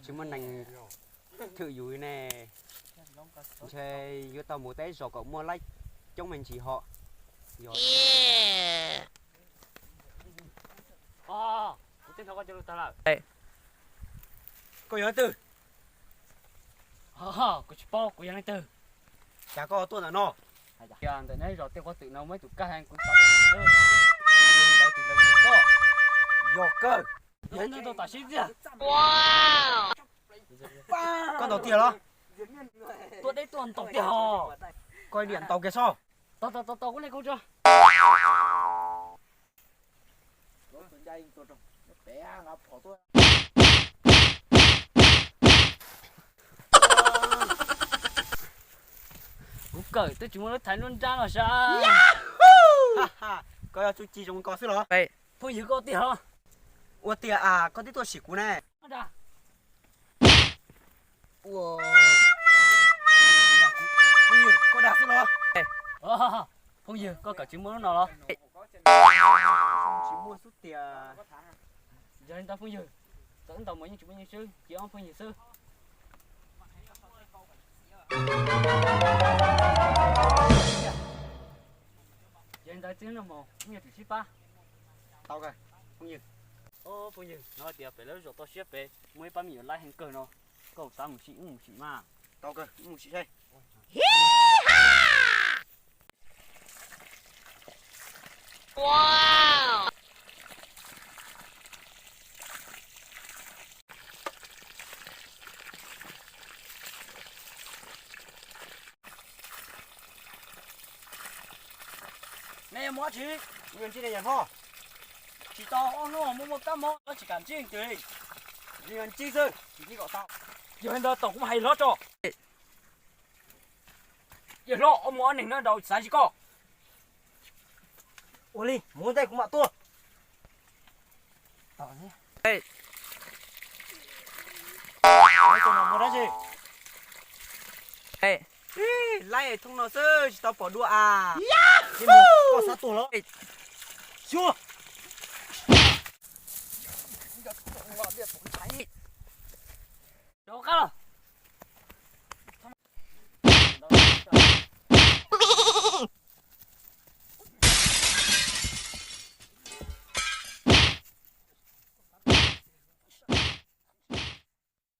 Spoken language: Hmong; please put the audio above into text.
Tsis muaj neeg thwm yus ne, ntshe yuav tau mus teb zos kom muaj laib coob me ntsis ho. Koj yog leej twg? Kuv tsis paub kuv yog leej twg. Cas koj tuaj ntawm no? Ntawm neb zos tej qhov twm no muaj ib tus kab heev kuv xav tuaj ntawm koj. Yog kawg. Tam sim tiag. Koj ntaus tiag los? Tuaj deb tuaj ntaus tiag ho. Koj niam ntaus kiag sob. Tau tau tau tau, kuv le kuv tso. Kuv kawm twb tsis muaj lub thaiv nruab nrab no sav. Koj yog txuj ci zoo ko xwb los? Phooj ywg, koj tiag los? Ua tiag as, koj twb tuaj sim kuv ne. Phooj ywg, koj dag xwb los? Phooj ywg, koj kawm tsis muaj lub no los? Tsis muaj xwb tiag. Yog li ntawd phooj ywg, txawm wb ntaus mas yeej tsis muaj yeej swb, cia ob phooj ywg xwb. Yog li ntawd txij no mus wb yuav tsum sib pab. Tau kawg phooj ywg. Phooj ywg, hnov tias pem lawv zos toj siab pem muaj ib pab me nyuam laib heev kawg no, koj xav mus sim wb mus sim mas. Tau kawg, wb mus sim saib. Nej yuav mus dab tsi? Yog ntsib ne yawg hlob. Tsis tau ob hnub muaj muaj kab mob, tsis kam ntsib leej twg li. Yog ntsib xwb, ntsib kom tau. Yog li ntawd tos kuv mam hais hlob tso. Yawg hlob, ob muaj ob neeg no nraud xav tsis koj. Ua li, mus ntej kuv mam tuaj. Tus no muaj dab tsi? Laib thooj no xwb tsis tau pom dua as. Koj xav tuag los? Xyuas. Rov qab los.